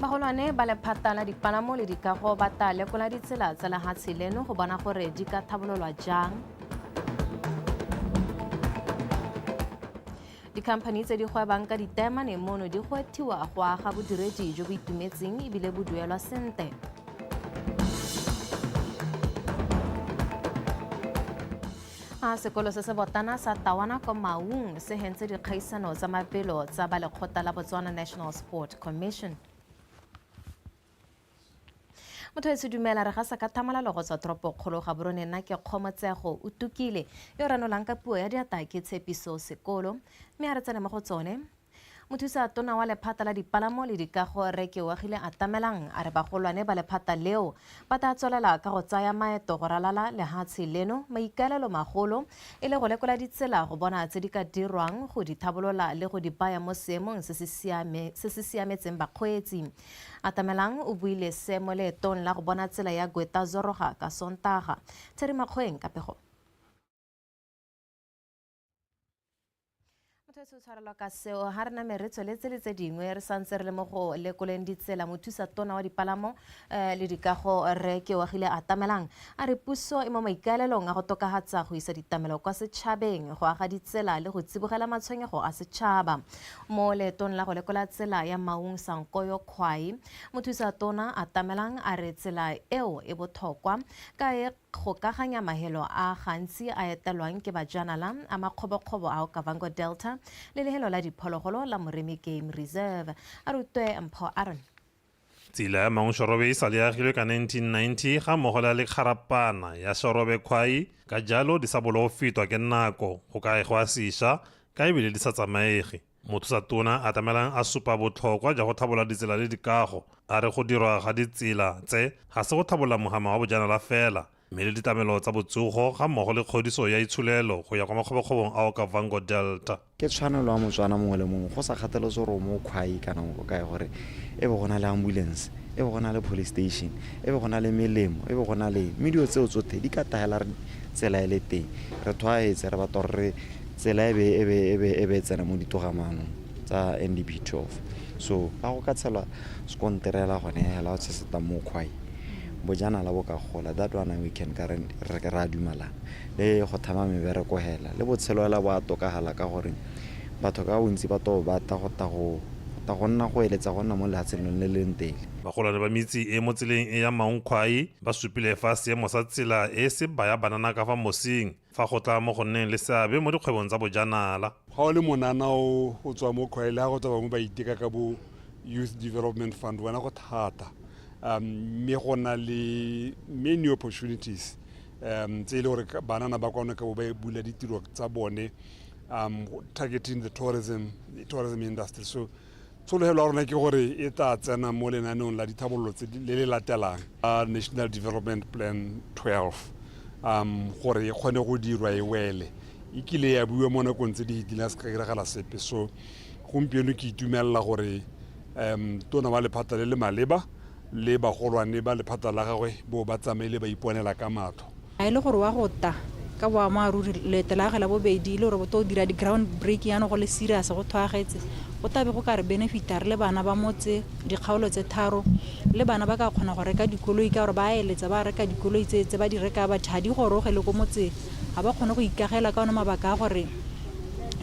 Bagolwane ba lephata la dipalamo le dikago ba tla lekola ditsela tsa lehatshe leno go bona gore di ka thabololwa jang. Dikhamphani tse di gwebang ka ditaemane mono di gwethiwa go aga bodiredi jo bo itumetseng ebile bo duelwa sentle. A sekolo se se botana sa Tawana kwa Maung se hentse dikgaisano tsa mabelo tsa ba lekgotla la Botswana National Sport Commission. Motho e se dumela re gasa ka thamalalo go tswa toropokgolo Gaborone. Nna ke Kgomotsego o tukile yo ranolang ka puo ya diata ke Tshepiso Sekolo, mme a re tsene mo go tsone. Mothusa tona wa lephata la dipalamo le dikago Rre Keoagile Atamelang a re bagolwane ba lephata leo ba tla tswelela ka go tsaya maeto go ralala lehatshe leno, maikaelelo magolo e le go lekola ditsela go bona tse di ka dirwang go di thabolola le go di baya mo seemong se se siametseng bakgweetsi. Atamelang o buile se mo leetong la go bona tsela ya Gweta Zoroga ka Sontaga. Theri Makgoeng ka pego. Motho o tshwarelwa ka seo ga re name re tsweletse le tse dingwe re santse re le mo go lekoleng ditsela. Mothusa tona wa dipalamo le dikago Rre Keoagile Atamelang a re puso e mo maikaelelong a go tokafatsa go isa ditamelo kwa setšhabeng, go aga ditsela le go tsibogela matshwenyego a setšhaba. Mo leetong la go lekola tsela ya Maung Sankoyo Khwai, mothusa tona Atamelang a re tsela eo e botlhokwa ka e gokaganya mahelo a gantsi a etelwang ke bajanala a makgobokgobo a Okavango Delta le lehelo la diphologolo la Moremi Game Reserve. A rutwe Mpho Aaron. Tsela ya Maung Shorobe e sa le agilwe ka 1990 ga mmogo le ya Lekgarapana ya Shorobe Khwai, ka jalo di sa bolo go fetwa ke nako go ka egwa sesha ka ebile di sa tsamaege. Mothusa tona Atamelang a supa botlhokwa jwa go tlhabolola ditsela le dikago. A re go dirwa ga ditsela tse ga se go tlhabolola mogama wa bojanala fela, mme le ditlamelo tsa botsogo ga mmogo le kgodiso ya itsholelo go ya kwa makgobokgobong a Okavango Delta. Ke tshwanelo ya Motswana mongwe le mongwe, go sa kgathalesege gore o mo Khwai kana o ko kae, gore e be go na le ambulance, e be go na le police station, e be go na le melemo, e be go na le eng. Mme dilo tseo tsothe di ka tagela tsela e le teng. Re thwaetse, re batla gore re Tsela e be e be e be e be e tsena mo ditogamaanong tsa NDP 12. So ga go ka tshelwa sekonterela gone hela go tsheseta mo khwai, bojanala bo ka gola. That one we can guarantee, re re a dumalana. Le go thama mebereko hela, le botshelo hela bo a tokagala ka gore batho ka bontsi ba to bata go ta go ta go nna go eletsa go nna mo lehatsheng lone le le leng tele. Bagolwane ba metse e mo tseleng e ya Maung Khwai ba supile fa seemo sa tsela e se baya banana ka fa mosing fa go tla mo go nneng le seabe mo dikgwebong tsa bojanala. Ga o le monana o o tswa mo Khwai le ga go tswa bangwe ba iteka ka bo Youth Development Fund, wena go thata. Mme go na le many opportunities tse e le gore banana ba kwano ka bo ba bula ditiro tsa bone, targeting the tourism industry. So Tsholofelo ya rona ke gore e tla tsena mo lenaneong la dithabololo tse le le latelang la National Development Plan 12, gore e kgone go dirwa e wele. E kile ya buiwa mo nakong tse di fetileng, a se ka diragala sepe. So gompieno ke itumelela gore tona wa lephata le le maleba le bagolwane ba lephata la gagwe bo ba tsamaile ba iponela ka matlho. A e le gore wa go ta ka boammaaruri leeto la gagwe la bobedi e le gore bo to dira di-ground breaking yanong go le serious go thwagetse, go tabe go ka re benefita re le bana ba motse dikgaolo tse tharo, le bana ba ka kgona go reka dikoloi ka gore ba eletsa ba reka dikoloi tse tse ba di reka but ga di goroge le ko motseng, ga ba kgone go ikagela ka one mabaka a gore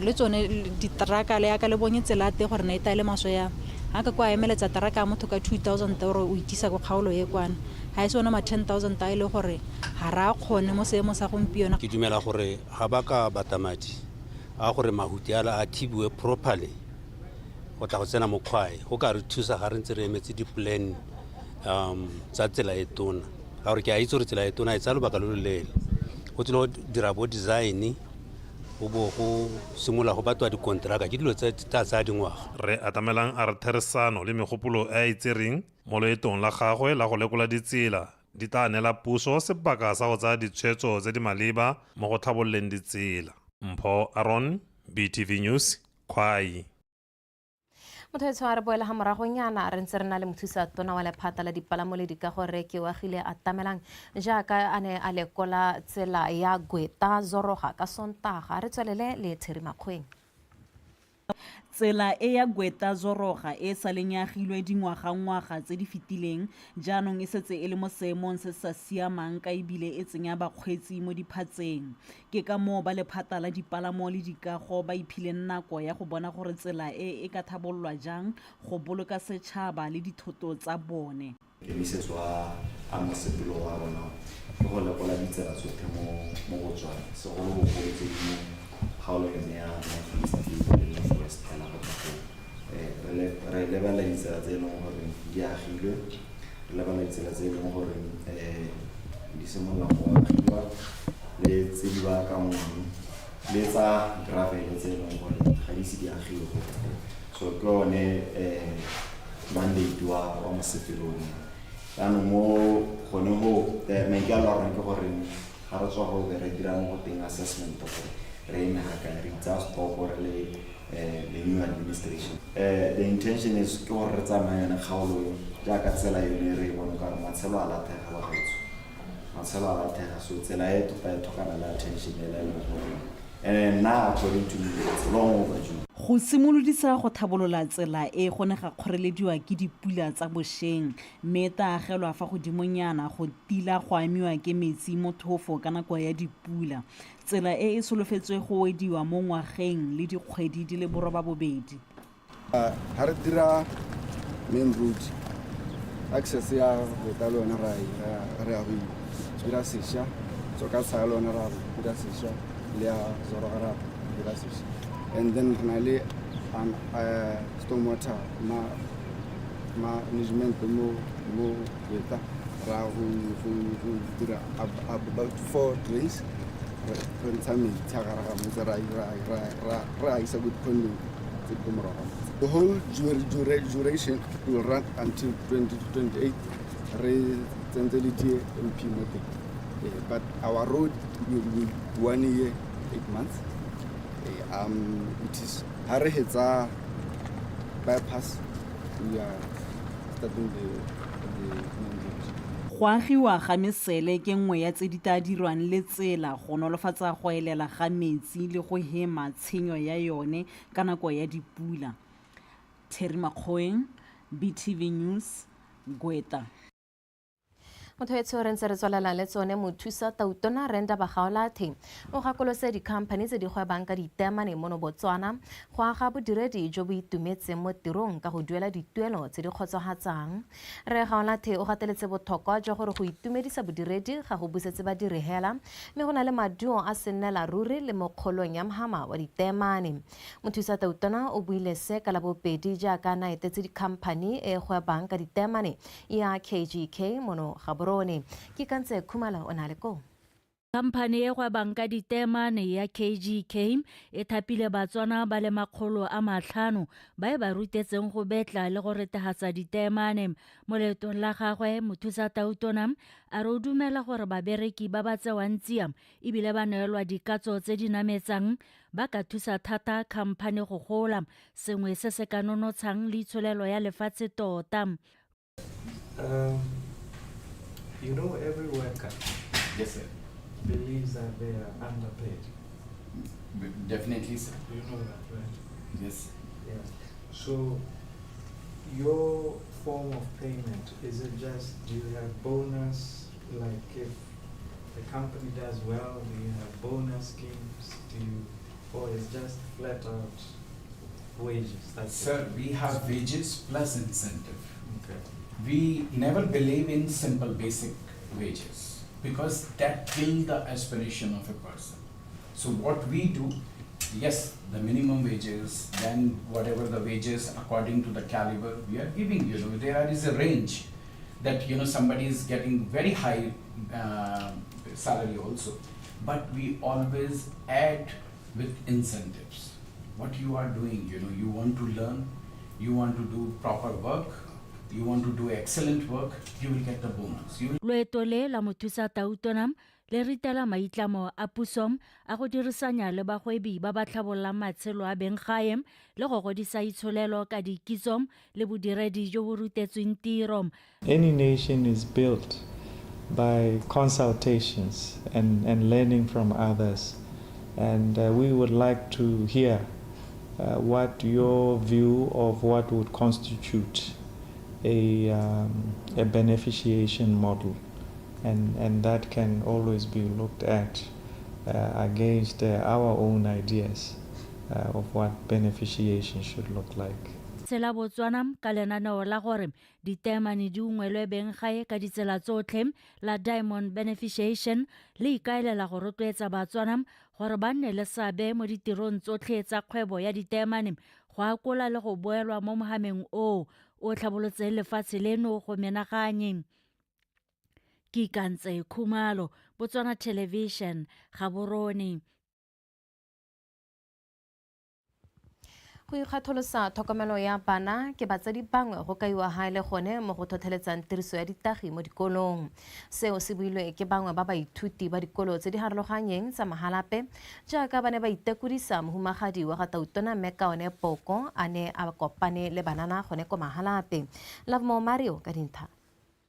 le tsone diteraka le yaka le bonye tsela te gore ne e ta e le maswe yang. Ga ka kwa emeletsa teraka ya motho ka 2000 gore o itisa ko kgaolo e kwana, ga e se one ma 10,000 a e le gore ga re a kgone mo seemong sa gompieno. Ke dumela gore ga ba ka bata madi a gore mahuti ala a thibiwe properly go tla go tsena mo Khwai, go ka re thusa ga re ntse re emetse di-plan tsa tsela e tona, ka gore ke a itse gore tsela e tona e tsaya lobaka lo lo leele. Go tsile go dira bo design, go bo go simolola go batwa dikonteraka, ke dilo tse tla tsaya dingwaga. Rre Atamelang a re therisano le megopolo e a e tsereng mo loetong la gagwe la go lekola ditsela di tla neela puso sebaka sa go tsaya ditshwetso tse di maleba mo go tlhabololeng ditsela. Mpho Aron, BTV News, Khwai. Motho etsho a re boela ga moragonyana re ntse re na le mothusa tona wa lephata la dipalamo le dikago Rre Keoagile Atamelang jaaka a ne a lekola tsela ya Gweta Zoroga ka Sontaga. Re tswelele le Theri Makgoeng. Tsela e ya Gweta-Zoroga e e saleng e agilwe dingwagangwaga tse di fetileng, jaanong e setse e le mo seemong se se sa siamang ka e bile e tsenya bakgweetsi mo diphatseng. Ke ka moo ba lephata la dipalamo le dikago ba iphileng nako ya go bona gore tsela e e ka thabololwa jang go boloka setšhaba le dithoto tsa bone. Kemisetso a mosepelo wa rona ke go lekola ditsela tsotlhe mo Botswana, segolobogolo tse di mo kgaolong yone ya North East le North West fela go tla go re lebelela ditsela tse e leng gore di agilwe, re lebelela ditsela tse e leng gore di simolola go agiwa le tse di baakanngwang le tsa gravel tse e leng gore ga di ise di agiwe gope. So ke one mandate wa mosepele ono. Jaanong mo gone go maikaelelo a rona ke gore ga re tswa go be re dira mo go teng assessment gore re eme ga kae, re itsaya stop re le the new administration. The intention is ke gore re tsamaye yone kgaolo e jaaka tsela yone re e bone ka gore matshelo a lathega bagaetsho, matshelo a lathega. So tsela e tota e tlhokana le attention e le leng gore and nna according to me it's long overdue. Go simolodisa go thabolola tsela e go ne ga kgorelediwa ke dipula tsa bošeng mme e ta agelwa fa godimonyana go tila go amiwa ke metsi mothofo ka nako ya dipula. Tsela e e solofetswe go wediwa mo ngwageng le dikgwedi di le 8. Ha re dira main road access ya Gweta le yone re ya go dira sešwa, Tsokatshaya le yone ra go dira sešwa, le ya Zoroga ra go dira sešwa. And then re na le stormwater management mo Gweta ra go dira about 4 drains, re ntsha metsi a gare ga motse ra a isa ko dipondong tse di ko morago ga motse. The whole duration will run until 2028. Re tsentse le DMP mo teng. But our road will be 1 year 8 months. It is ha re hetsa bypass, we are starting the main road. Go agiwa ga mesele ke nngwe ya tse di tla dirwang le tsela go nolofatsa go elela ga metsi le go hema tshenyo ya yone ka nako ya dipula. Terry Makgoeng, BTV News, Gweta. Motho etsho re ntse re tswelela le tsone. Mothusa tautona Rre Ndaba Gaolathe o gakolotse dikhamphani tse di gwebang ka diteemane mono Botswana go aga bodiredi jo bo itumetseng mo tirong ka go duela dituelo tse di kgotsofatsang. Rre Gaolathe o gateletse botlhokwa jwa gore go itumedisa bodiredi ga go busetse badiri hela, mme go na le maduo a sennela ruri le mo kgolong ya mhama wa diteemane. Mothusa tautona o buile se ka Labobedi jaaka na etetse dikhamphani e gwebang ka diteemane ya KGK mono Gaborone. Ke kantse Khumalo o na le koo. Khamphane e gwebang ka diteemane ya KGK e thapile Batswana ba le 500 ba e ba rutetseng go betla le go retehatsa diteemane. Mo leetong la gagwe, mothusa tautona a re o dumela gore babereki ba ba tsewang tsia ebile ba neelwa dikatso tse di nametsang ba ka thusa thata khamphane go gola, sengwe se se ka nonotshang le itsholelo ya lefatshe tota. You know, every worker Yes, sir. believes that they are underpaid. Definitely, sir. You know that, right? Yes. Yeah. So, your form of payment, is it just, do you have bonus? Like if the company does well, do you have bonus schemes? Do you, or is just flat out wages? That's Sir, it? We have wages plus incentive. Okay. We never believe in simple basic wages because that kills the aspiration of a person. So what we do, yes, the minimum wages, then whatever the wages according to the caliber we are giving, there is a range that, somebody is getting very high salary also, but we always add with incentives. What you are doing, you want to learn, you want to do proper work, you want to do excellent work, you will get the bonus. You will Loeto le la mothusa tautona le ritela maitlamo a puso a go dirisanya le bagwebi ba ba tlhabololang matshelo a beng gae le go godisa itsholelo ka dikitso le bodiredi jo bo rutetsweng tiro. Any nation is built by consultations and learning from others, and we would like to hear what your view of what would constitute a, um, a beneficiation model. And, and that can always be looked at uh, against uh, our own ideas uh, of what beneficiation should look like. Tsela Botswana ka lenaneo la gore diteemane di ungwelwe beng gae ka ditsela tsotlhe la Diamond Beneficiation le ikaelela go rotloetsa Batswana gore ba nne le seabe mo ditirong tsotlhe tsa kgwebo ya diteemane go akola le go boelwa mo mohameng oo o tlhabolotseng lefatshe leno go menaganye. Ke ikantse Khumalo, Botswana Television, Gaborone. Go ikgatholosa tlhokomelo ya bana ke batsadi bangwe go kaiwa ga e le gone mo go tlhotlheletsang tiriso ya ditagi mo dikolong. Seo se builwe ke bangwe ba baithuti ba dikolo tse di harologanyeng tsa Mahalapye jaaka ba ne ba itekodisa mohumagadi wa ga Tautona Mme Kaone Poko a ne a kopane le banana gone ko Mahalapye. Lovemore Mario ka dintlha.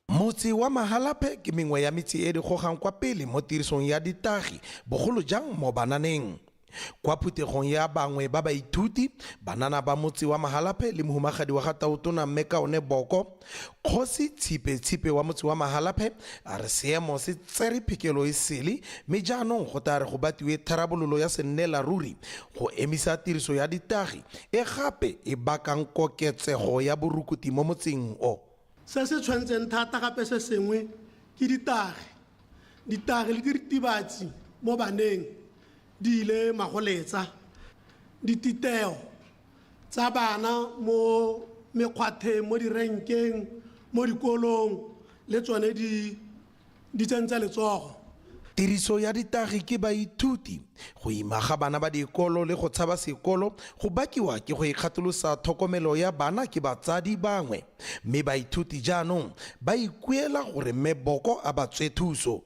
Motse wa Mahalapye ke mengwe ya metse e di gogang kwa pele mo tirisong ya ditagi, bogolo jang mo bananeng. Kwa phuthegong ya bangwe ba baithuti, banana ba motse wa Mahalapye le mohumagadi wa ga Tautona Mme Kaone Boko, Kgosi Tshipe Tshipe wa motse wa Mahalapye a re seemo se tsere phekelo e sele mme jaanong go tla re go batiwe tharabololo ya sennela ruri go emisa tiriso ya ditagi e gape e bakang koketsego ya borukuti mo motseng o. Se se tshwentseng thata gape se sengwe ke ditagi. Ditagi le diritibatsi mo baneng di ile magoletsa. Dititeo tsa bana mo mekgwatheng, mo direnkeng, mo dikolong le tsone di di tsentse letsogo. Tiriso ya ditagi ke baithuti, go ima ga bana ba dikolo le go tshaba sekolo go bakiwa ke go ikgatholosa tlhokomelo ya bana ke batsadi bangwe, mme baithuti jaanong ba ikuela gore Mme Boko a ba tswe thuso.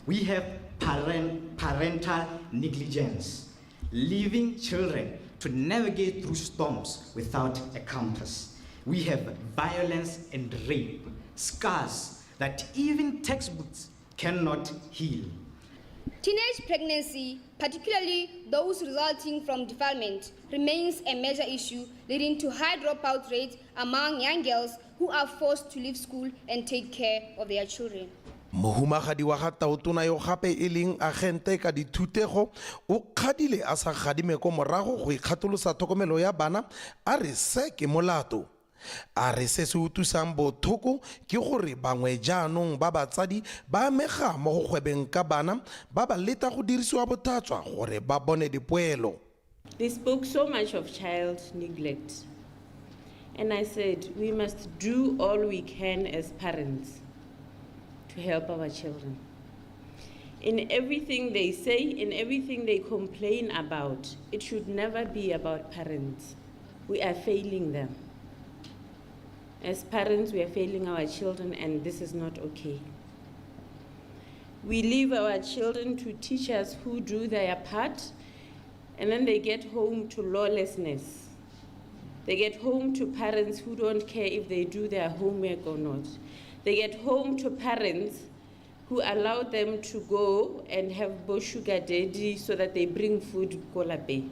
We have parent, parental negligence, leaving children to navigate through storms without a compass. We have violence and rape, scars that even textbooks cannot heal. Teenage pregnancy, particularly those resulting from defilement, remains a major issue leading to high dropout rates among young girls who are forced to leave school and take care of their children. Mohumagadi wa ga Tautona yo gape e leng agente ka dithutego o kgadile a sa gadime ko morago go ikgatholosa tlhokomelo ya bana a re se ke molato. A re se se utlwisang bothoko ke gore bangwe jaanong ba batsadi ba amega mo go gwebeng ka bana ba ba leta go dirisiwa botlhatswa gore ba bone dipoelo. They spoke so much of child neglect. And I said, we must do all we can as parents to help our children. In everything they say, in everything they complain about, it should never be about parents. We are failing them. As parents, we are failing our children, and this is not okay. We leave our children to teachers who do their part, and then they get home to lawlessness. They get home to parents who don't care if they do their homework or not. They get home to parents who allow them to go and have bo sugar daddy so that they bring food ko lapeng.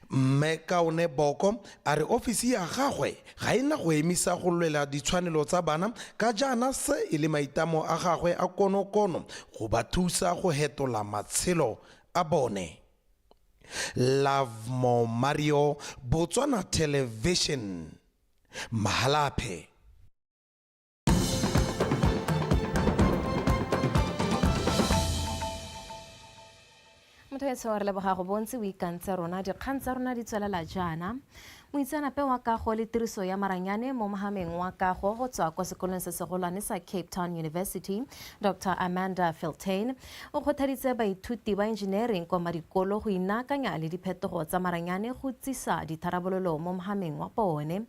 Mme Kaone Boko a re ofisi ya gagwe ga e na go emisa go lwela ditshwanelo tsa bana ka jaana se e le maitamo a gagwe a konokono go ba thusa go hetola matshelo a bone. Lovemore Mario, Botswana Television, Mahalapye. Motho etsho, re leboga go bontsi o ikantse rona. Dikgang tsa rona di tswelela jaana. Moitseanape wa kago le tiriso ya maranyane mo mohameng wa kago go tswa kwa sekolong se segolwane sa Cape Town University, Dr Amanda Feltain, o kgothaditse baithuti ba engineering kwa madikolo go inaakanya le diphetogo tsa maranyane go tsisa ditharabololo mo mohameng wa bone.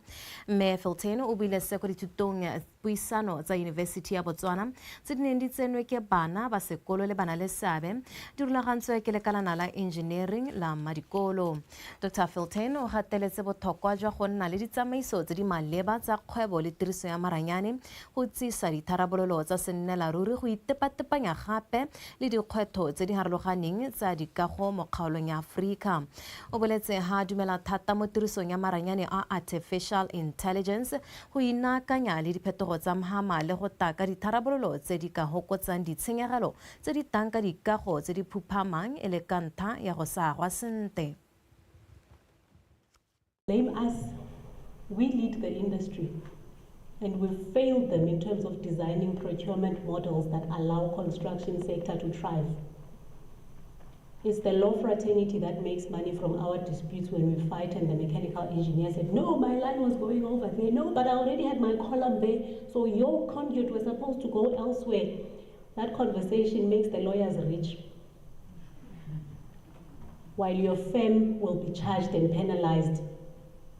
Mme Feltain o buile se ko dithutong. Dipuisano tsa Yunibesithi ya Botswana tse di neng di tsenwe ke bana ba sekolo le bana le seabe di rulagantswe ke lekalana la engineering la Mmadikolo. Dr Filtain o gateletse botlhokwa jwa go nna le ditsamaiso tse di maleba tsa kgwebo le tiriso ya maranyane go tsisa ditharabololo tsa sennelaruri go itepatepanya gape le dikgwetho tse di harologaneng tsa dikago mo kgaolong ya Aforika. O boletse ha a dumela thata mo tirisong ya maranyane a artificial intelligence go inaakanya le diphetogo tsa mhama le go taka ditharabololo tse di ka hokotsang ditshenyegelo tse di tang ka dikago tse di phuphamang e le ka ntha ya go sa agwa sente. Blame us, we lead the industry and we've failed them in terms of designing procurement models that allow construction sector to thrive. It's the law fraternity that makes money from our disputes when we fight and the mechanical engineer said, no, my line was going over there. No, but I already had my column there, so your conduit was supposed to go elsewhere. That conversation makes the lawyers rich, while your firm will be charged and penalized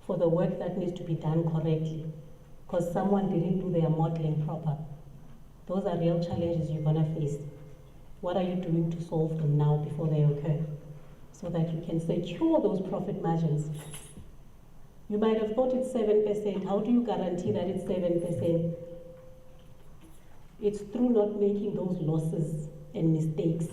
for the work that needs to be done correctly because someone didn't do their modeling proper. Those are real challenges you're gonna face. What are you doing to solve them now before they occur so that you can secure those profit margins? You might have thought it's 7%. How do you guarantee that it's 7%? It's through not making those losses and mistakes.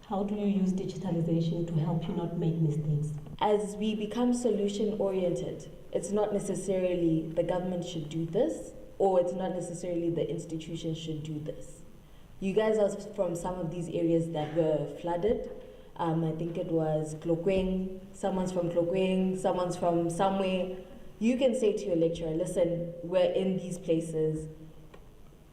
How do you use digitalization to help you not make mistakes? As we become solution oriented, it's not necessarily the government should do this, or it's not necessarily the institution should do this. You guys are from some of these areas that were flooded. I think it was Tlokweng, someone's from Tlokweng, someone's from somewhere. You can say to your lecturer, listen, we're in these places.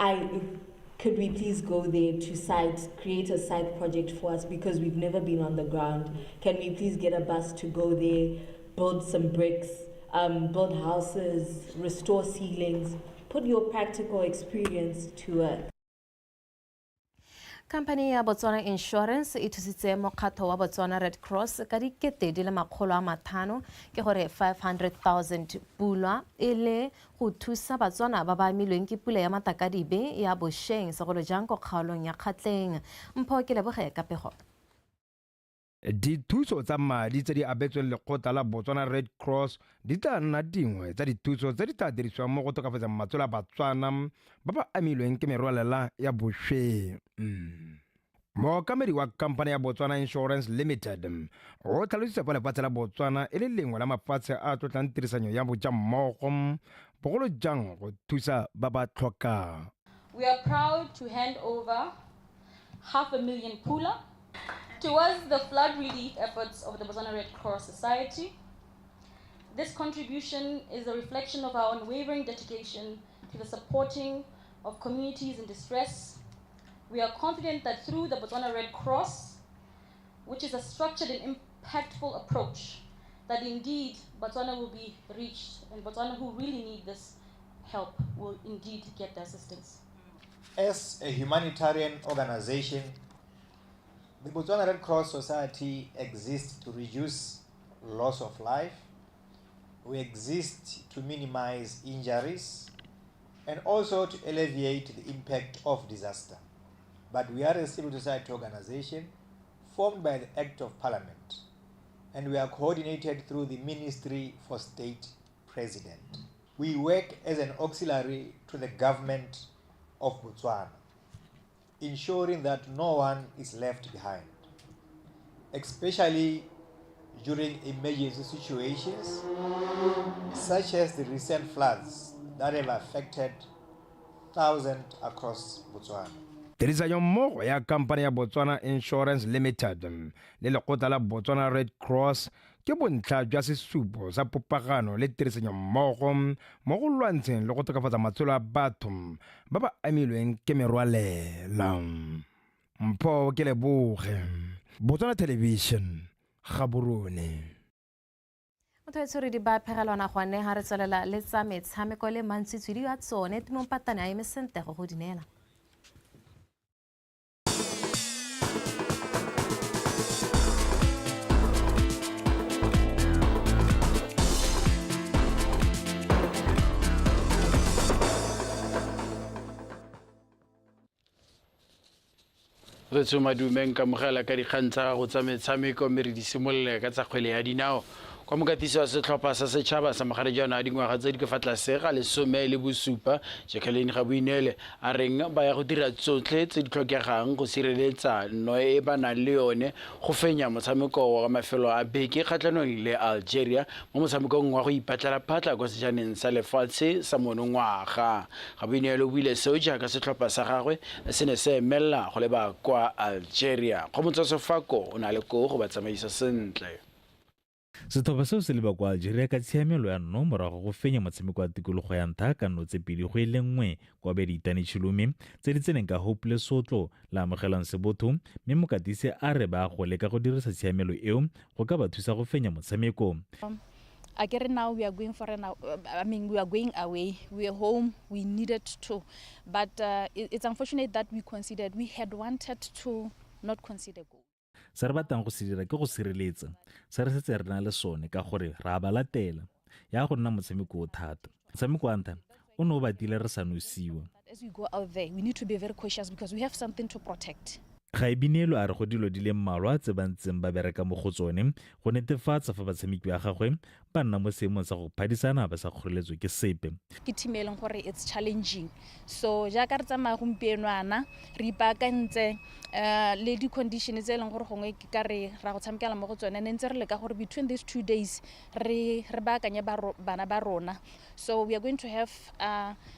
Could we please go there to site, create a site project for us because we've never been on the ground. Can we please get a bus to go there, build some bricks, build houses, restore ceilings, put your practical experience to work. Company ya Botswana Insurance e thusitse mokgatho wa Botswana Red Cross ka 500,000 ke gore 500,000 pula e le go thusa Batswana ba ba amilweng ke pula ya matakadibe ya bošeng segolo jang ko kgaolong ya Kgatleng. Mpho ke leboge ka pego. Dithuso tsa madi tse di abetsweng lekgotla la Botswana Red Cross di tla nna dingwe tsa dithuso tse di tla dirisiwang mo go tokafatseng matshelo a Batswana ba ba amilweng ke merwalela ya bošweng. Mookamedi wa kampane ya Botswana Insurance Limited o tlhalositse fa lefatshe la Botswana e le lengwe la mafatshe a tlotlang tirisanyo ya bojammogo bogolo jang go thusa ba ba tlhokang. We are proud to hand over 500,000 pula towards the flood relief efforts of the Botswana Red Cross Society. This contribution is a reflection of our unwavering dedication to the supporting of communities in distress. We are confident that through the Botswana Red Cross, which is a structured and impactful approach, that indeed Botswana will be reached, and Botswana who really need this help will indeed get the assistance. As a humanitarian organization, the Botswana Red Cross Society exists to reduce loss of life. We exist to minimize injuries and also to alleviate the impact of disaster. But we are a civil society organization formed by the Act of Parliament, and we are coordinated through the Ministry for State President. We work as an auxiliary to the government of Botswana, ensuring that no one is left behind, especially during emergency situations such as the recent floods that have affected thousands across Botswana. Tirisanyommogo ya kampane ya Botswana Insurance Limited le lekgotla la Botswana Red Cross ke bontlha jwa sesupo sa popagano le tirisanyommogo mo go lwantsheng le go tokafatsa matshelo a batho ba ba amilweng ke merwalela. Mpho ke leboge, Botswana Television, Gaborone. Motho etsho di ba phegelwana gone ha re tswelela le tsa metshameko le mantswitswidi a tsone Tumong Patane a eme sente go di neela. Retso madume nkamogela ka dikgang tsa gago tsa metshameko mme re di simolole ka tsa kgwele ya dinao. Kwa mokatisi wa setlhopha sa setšhaba sa mogare jaana a dingwaga tse di ka fa tlase ga 17, Jacqueline Gaboinele, a reng ba ya go dira tsotlhe tse di tlhokegang go sireletsa nno e ba nang le yone go fenya motshameko wa mafelo a beke kgatlhanong le Algeria mo motshamekong wa go ipatlela phatla kwa sejaneng sa lefatshe sa monongwaga. Gaboinele o buile seo jaaka setlhopha sa gagwe se ne se emelela go leba kwa Algeria. Kgomotso Sefako o ne a le koo go ba tsamaisa sentle. Setlhopha seo se leba kwa Algeria ka tshiamelo ya nno morago go fenya motshameko wa tikologo ya ntlha ka nno tse 2-1 kwa Beditane Chilume tse di tseneng ka Hope Lesotlo la amogelang Sebotho, mme mokatisi a re ba go leka go dirisa tshiamelo eo go ka ba thusa go fenya motshameko. Akere now we are going for an, I mean, we are going away, we are home, we needed to, but it's unfortunate that we considered, we had wanted to not consider goal. Se re batlang go se dira ke go sireletsa se re setse re na le sone ka gore re a ba latela. Ya go nna motshameko o thata. Motshameko wa ntlha o ne o batile re sa nosiwa. As we go out there, we need to be very cautious because we have something to protect. Gaebinelo a re go dilo di le mmalwa tse ba ntseng ba bereka mo go tsone go netefatsa fa batshameki ba gagwe ba nna mo seemong sa go phadisana ba sa kgoreletswe ke sepe. Ke team e leng gore it's challenging, so jaaka re tsamaya gompieno ana re ipaakantse le di-condition tse e leng gore gongwe ke ka re ra go tshamekela mo go tsone, ne ntse re leka gore between these 2 days re baakanye bana ba rona. So we are going to have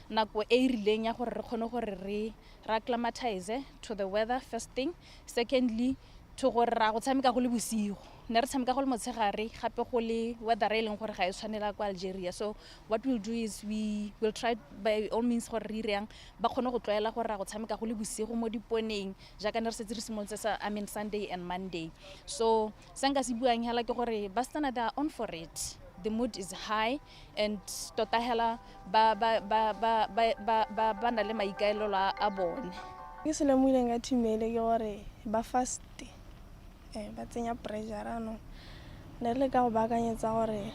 nako e e rileng ya gore re kgone gore re acclimatize to the weather first thing, secondly to gore ra go tshameka go le bosigo, ne re tshameka go le motshegare gape go le weather e leng gore ga e tshwanela kwa Algeria. So what we'll do is we will try by all means gore re ireng ba kgone go tlwaela gore ra go tshameka go le bosigo mo diponeng jaaka ne re setse re simolotse sa, I mean, Sunday and Monday. So se nka se buang hela ke gore basetsana, they are on for it, the mood is high and tota hela ba ba ba ba ba ba ba ba na le maikaelelo a bone. Ke se lemogileng ka team ele ke gore ba fast, ba tsenya pressure anong ne re leka go baakanyetsa gore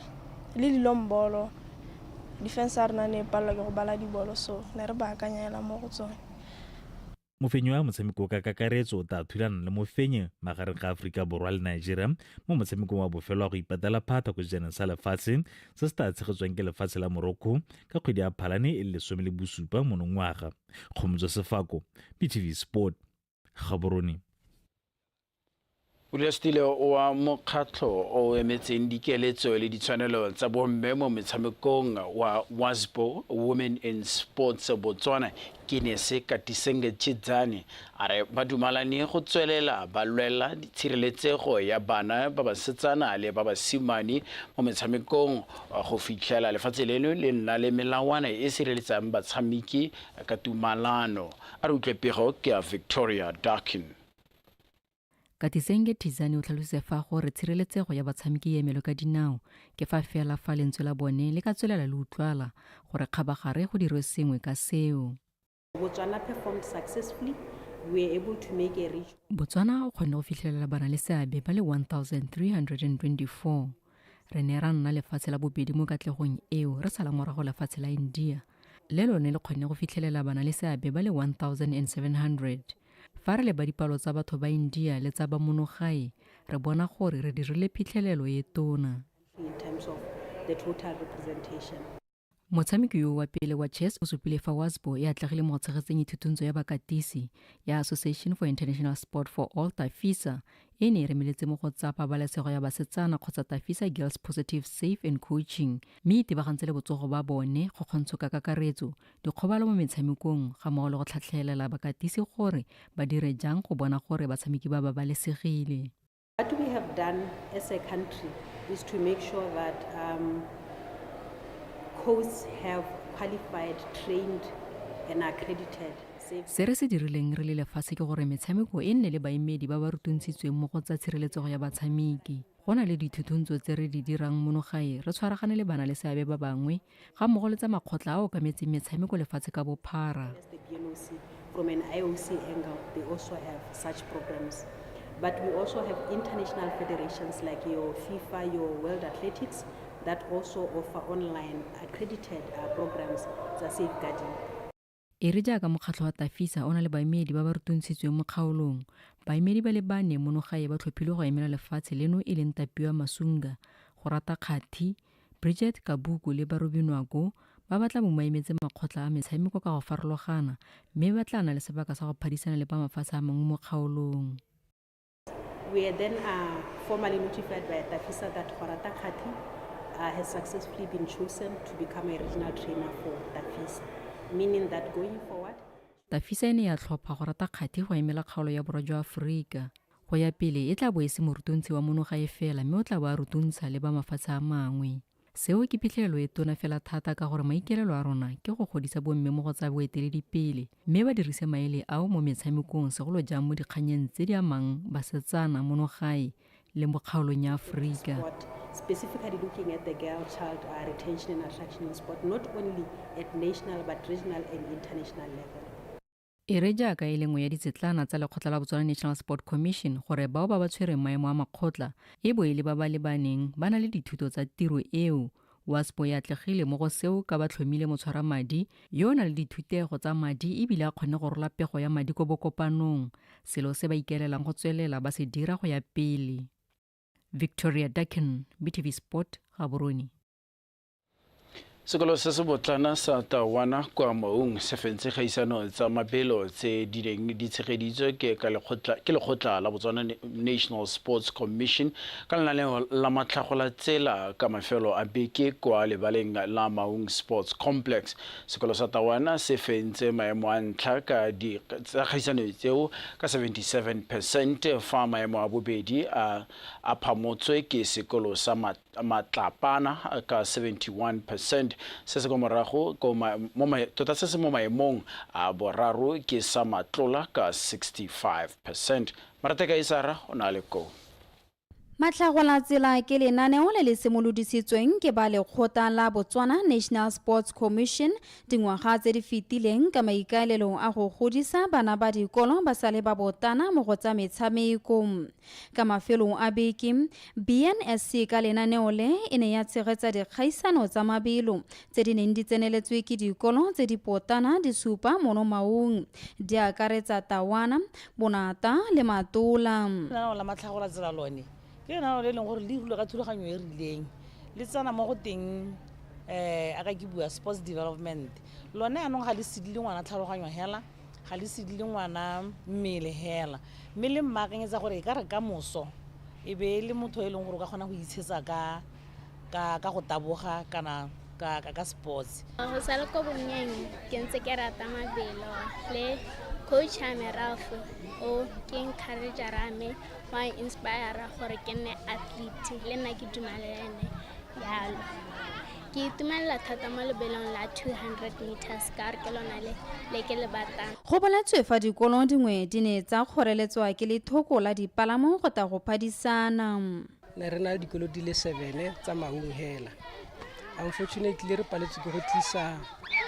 le dilombolo defense ya rona ne e palelwa ke go bala dibolo, so ne re baakanyela mo go tsone. Mofenyi wa motshameko ka kakaretso o tla thulana le mofenyi magareng ga Aforika Borwa le Nigeria mo motshamekong wa bofelo wa go ipatela phatha ko sejaneng sa lefatshe se se tla tshegetswang ke lefatshe la Morocco ka kgwedi ya Phalane e le 17 monongwaga. Kgomotso Sefako, BTV Sport, Gaborone. Modulasetilo wa mokgatlho o emetseng dikeletso le ditshwanelo tsa bomme mo metshamekong wa WASBO, Women in Sports Botswana, ke ne se Katiseng Chidzane, a re ba dumalane go tswelela ba lwela tshireletsego ya bana ba basetsana le ba basimane mo metshamekong go fitlhela lefatshe leno le nna le melawana e sireletsang batshameki ka tumalano. A re utlwe pego ke ya Victoria Darkin. Katisenge Tizane o tlhalositse fa gore tshireletsego ya batshameki e emelwe ka dinao ke fa fela fa lentswe la bone le ka tswelela le utlwala gore kgabagare go dirwe sengwe ka seo. Botswana performed successfully. We were able to make a reach. Botswana o kgonne go fitlhelela bana le seabe ba le 1324. Re ne ra nna lefatshe la bobedi mo katlegong eo, re sala morago lefatshe la India. Le lone le kgonne go fitlhelela bana le seabe ba le 1700. Fa re leba dipalo tsa batho ba India le tsa ba monogae, re bona gore re dirile phitlhelelo e tona. In terms of the total representation. Motshameki yo wa pele wa chess o supile fa WASBO e atlegile mo go tshegetseng ithutuntsho ya bakatisi ya Association for International Sport for All Tafisa e ne e remeletse mo go tsa pabalesego ya basetsana kgotsa Tafisa Girls Positive Safe and Coaching, mme e tebagantse le botsogo ba bone, kgokgontsho ka kakaretso, dikgobalo mo metshamekong ga mmogo le go tlhatlhelela bakatisi gore ba dire jang go bona gore batshameki ba babalesegile. What we have done as a country is to make sure that coaches have qualified, trained and accredited. Se re se dirileng re le lefatshe ke gore metshameko e nne le baemedi ba ba rutuntshitsweng mo go tsa tshireletsego ya batshameki. Go na le dithutuntso tse re di dirang mono gae re tshwaragane le bana le seabe ba bangwe ga mmogo le tsa makgotla a okametseng metshameko lefatshe ka bophara. The BNOC, from an IOC angle, they also have such programs. But we also have international federations like your FIFA, your World Athletics, that also offer online accredited programs tsa safeguarding. E re jaaka mokgatlho wa Tafisa o na le baemedi ba ba rutuntshitsweng mo kgaolong, baemedi ba le bane mono gae ba tlhophilwe go emela lefatshe leno e leng Tapiwa Masunga, Gorata Kgathi, Bridget Kabuku le Barobi Nwako ba ba tla bong ba emetse makgotla a metshameko ka go farologana mme ba tla na le sebaka sa go phadisana le ba mafatshe a mangwe mo kgaolong. We are then formally notified by Tafisa that Gorata Kgathi has successfully been chosen to become a regional trainer for Tafisa, meaning that going forward. Tafisa e ne ya tlhopha Gorata Kgathi go emela kgaolo ya borwa jwa Aforika. Go ya pele e tla bo e se morutuntshi wa mono gae fela mme o tla bo a rutuntsha le ba mafatshe a mangwe. Seo ke phitlhelelo e tona fela thata ka gore maikaelelo a rona ke go godisa bomme mo go tsa boeteledipele mme ba dirise maele ao mo metshamekong segolo jang mo dikganyeng tse di amang basetsana mono gae le mo kgaolong ya Aforika. Specifically looking at the girl child retention and attraction in sport, not only at national but regional and international level. E re jaaka e le nngwe ya ditsetlana tsa lekgotla la Botswana National Sport Commission gore bao ba ba tshwereng maemo a makgotla e bo e le ba ba lebaneng ba na le dithuto tsa tiro eo, WASPO e atlegile mo go seo ka ba tlhomile motshwaramadi yo o na le dithutego tsa madi e bile a kgonne go rola pego ya madi ko bokopanong, selo se ba ikaelelang go tswelela ba se dira go ya pele. Victoria Dakin, BTV Sport, Gaborone. Sekolo se se botlana sa Tawana kwa Maung se fentse kgaisano tsa mabelo tse di neng di tshegeditswe ke lekgotla la Botswana National Sports Commission ka lenaneo la matlhagola tsela ka mafelo a beke kwa lebaleng la Maung Sports Complex. Sekolo sa Tawana se fentse maemo a ntlha ka tsa kgaisano tseo ka 77% fa maemo a bobedi a phamotswe ke sekolo sa Matlapana ka 71%. Se se kwa morago tota se se mo maemong a boraro ke sa Matlola ka 65%. Marateka Isara o na le koo. Matlhagola tsela ke lenaneo le le simolodisitsweng ke ba lekgotla la Botswana National Sports Commission dingwaga tse di fetileng ka maikaelelo a go godisa bana ba dikolo ba sa le ba botana mo go tsa metshameko. Ka mafelong a beke, BNSC ka lenaneo le e ne ya tshegetsa dikgaisano tsa mabelo tse di neng di tseneletswe ke dikolo tse di potana di supa mono Maung, di akaretsa Tawana, Bonata le Matola. Lenaneo la Matlhagola tsela lone ke lenaneo le e leng gore le dirilwe ka thulaganyo e rileng, le tsena mo go teng a ka ke bua sports development. Lone anong ga le sedile ngwana tlhaloganyo hela, ga le sedile ngwana mmele hela, mme le mmaakanyetsa gore e ka re ka moso e be e le motho e leng gore o ka kgona go itshetsa ka go taboga kana ka sports. Go sa le ko bonnyeng ke ntse ke rata mabelo le coach a me Ralph o ke encourager me wa inspire gore ke nne athlete le nna ke dumela le ene jalo. Ke itumelela thata mo lebelong la 200 meters ka gore ke lona le ke le batlang. Go boletswe fa dikolo dingwe di ne tsa kgoreletswa ke lethoko la dipalamo go tla go phadisana. Ne re na le dikolo di le 7 tsa Maung hela. Unfortunately re paletswe ke go tlisa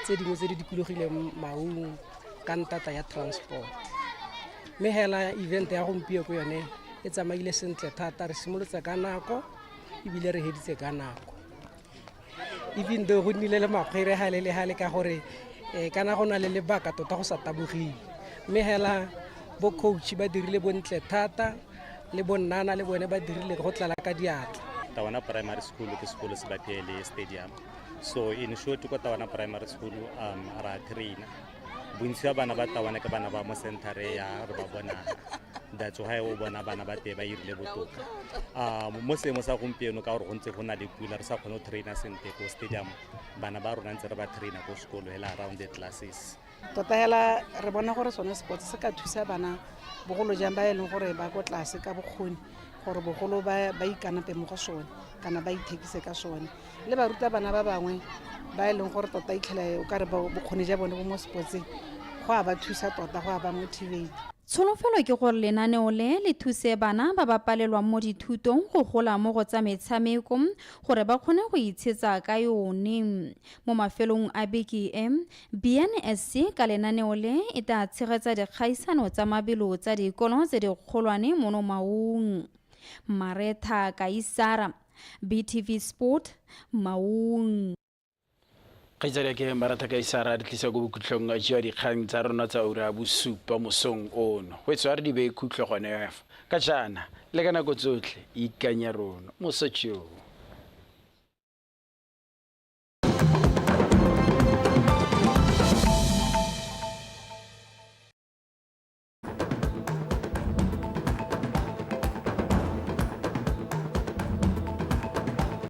tse dingwe tse di dikologileng Maung ka ntata ya transport. Mme hela event ya gompieno ko yone e tsamaile sentle thata, re simolotse ka nako ebile re heditse ka nako. Even though go nnile le makgwere gale le gale ka gore kana go na le lebaka tota go sa tabogiwe. Mme hela bo coach ba dirile bontle thata le bo nnana le bone ba dirile go tlala ka diatla. Tawana Primary School ke sekolo se bapile le stadium. So in short kwa Tawana Primary School ra trainer. Bontsi ba bana ba Tawana ke bana ba mo center ya re ba bona. That's why o bona bana ba teng ba irile botoka. Mo seemo sa gompieno ka gore go ntse go na le pula re sa kgone go trainer sentle ko stadium, bana ba rona ntse re ba trainer ko sekolo hela around the classes. Tota hela re bona gore sone sports se ka thusa bana bogolo jang ba e leng gore ba ko tlase ka bokgoni gore bogolo ba ikanape mo go sone kana ba ithekise ka sone, le baruta bana ba bangwe ba e leng gore tota itlhela o ka re bokgoni ja bone bo mo sportseng go a ba thusa tota, go a ba motivate. Tsholofelo ke gore lenaneo le le thuse bana ba ba palelwang mo dithutong go gola mo go tsa metshameko gore ba kgone go itshetsa ka yone. Mo mafelong a beke e, BNSC ka lenaneo le e tla tshegetsa dikgaisano tsa mabelo tsa dikolo tse dikgolwane mono Maung. Maretha Kaisara, BTV Sport, Maung. Kgaitsadi ke Maratha Kaisara re tlisa ko bokhutlhong jwa dikgang tsa rona tsa ura ya bosupa mosong ono. Go tswa re di beye khutlo gone fa. Ka jaana le ka nako tsotlhe ikanya rona. Moso tšeo.